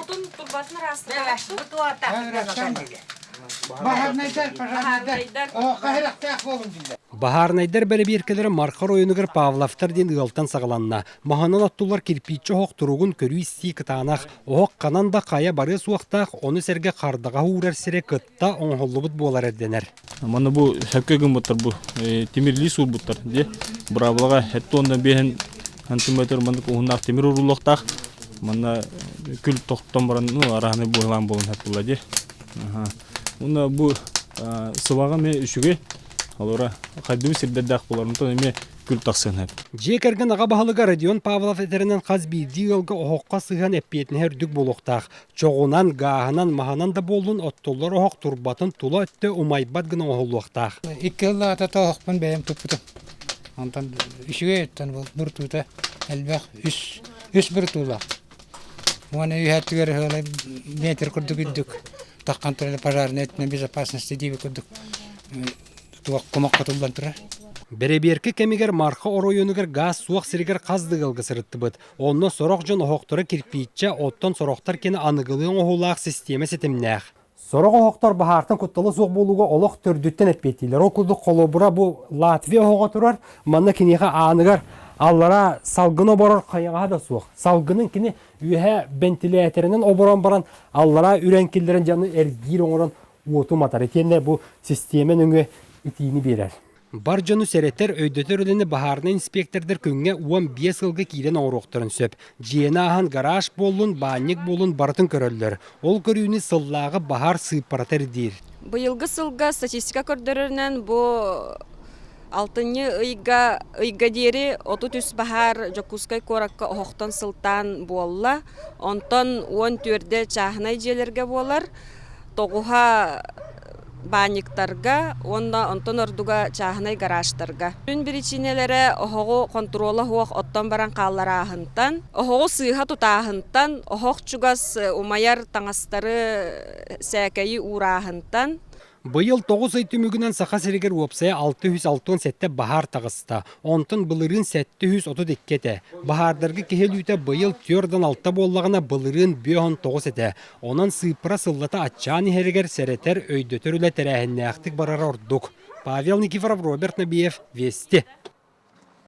Оһоххутун турбатын ыраастатаҕыт Баһаарнайдар, пожарнайдар, оһоххо сэрэхтээх буолуҥ дииллэр. Баһаарнайдар бэрэбиэркэлэрэ Марха оройуонугар Павловтар диэн ыалтан саҕаланна. Маһынан оттуллар кирпииччэ оһох туругун көрүү-истии кытаанах. Оһох ханан да хайа барыа суохтаах, ону сэргэ хардаҕаһы уурар сирэ кытта оҥоһуллубут буолар эрдэнэр. Манна бу сөпкө гыммыттар бу тимирлии суурбуттар дии. Быраабылаҕа 75 сантиметр маннык уһуннаах тимир ууруллуохтаах. Манна күл тохтон баран ну араһаны быһылаан буолан хаттылла дии. Уонна бу сыбаҕа эмиэ үчүгэй. Олора хайдыбыт сирдэрдээх буолар. Онтон эмиэ күл тахсыан сөп. Дьиэ кэргэн аҕа баһылыга Родион Павлов этэринэн хас биирдии ыалга оһоххо сыһыан эппиэтинэһэ үрдүк буолуохтаах. Чоҕунан, гааһынан, маһынан да буоллун оттуллар оһох турбатын тула өттө умайбат гына оҥоһуллуохтаах. Икки сыллааҕыта оһохпун бэйэм туппутум. Онтон үчүгэй өттөн бу буртуута элбэх үс үс буртуулаах. Уонна үһэттигэр метр курдук үрдүк таххан турар пожарная безопасности диэби курдук туох кумахха туллан турар. Бэрэбиэркэ кэмигэр Марха оройуонугар гаас суох сиригэр хас да ыалга сырыттыбыт. Онно сорох дьон оһохторо кирпииччэ, оттон сорохтор кини аныгылыы оҥоһуулаах систиэмэ ситимнээх. Сорох оһохтор баһаартан куттала суох буолууга олох төрдүттэн эппиэттииллэр. Ол курдук холобура бу Латвия оһоҕо турар, манна киниэхэ ааныгар аллара салгын оборор хайаҕаһа да суох. Салгынын кини үөһэ бэнтилээтэринэн оборон баран аллара үрэн киллэрэн дьону эргиир оҥорон уоту матар. Итиэннэ бу систиэмэ нөҥүө итиини биэрэр. Бар дьону сэрэтэр, өйдөтөр үлэни баһаарынай инспектордар күҥҥэ 15 сылга киирэн оҥоруохтарын сөп. Дьиэни ааһан гараж буоллун, баанньык буоллун барытын көрөллөр. Ол көрүүнү сыллааҕы баһаар сыыппарата ирдиир. Быйылгы сылга статистика көрдөрөрүнэн бу алтынньы ыйга ыйга диэри 33 баһаар Дьокуускай куоракка оһохтон сылтаан буолла. Онтон 14-дэ чааһынай дьиэлэргэ буолар. Тоҕуһа баанньыктарга уонна онтон ордуга чааһынай гаражтарга. Сүрүн биричиинэлэрэ оһоҕу хонтуруола суох оттон баран хаалларааһынтан, оһоҕу сыыһа тутааһынтан, оһох чугас умайар таҥастары сээкэйи уурааһынтан. Быйыл тоҕус ый түмүгүнэн Саха сиригэр уопсайа 667 баһаар таҕыста. Онтон былырыын 732 этэ. Баһаардарга киһи өлүүтэ быйыл 4,6 буоллаҕына, былырыын 5,9 этэ. Онон сыыппара сыллата аччаан иһэригэр сэрэтэр, өйдөтөр үлэ тэрээһиннээхтик барара ордук. Павел Никифоров, Роберт Набиев, Вести.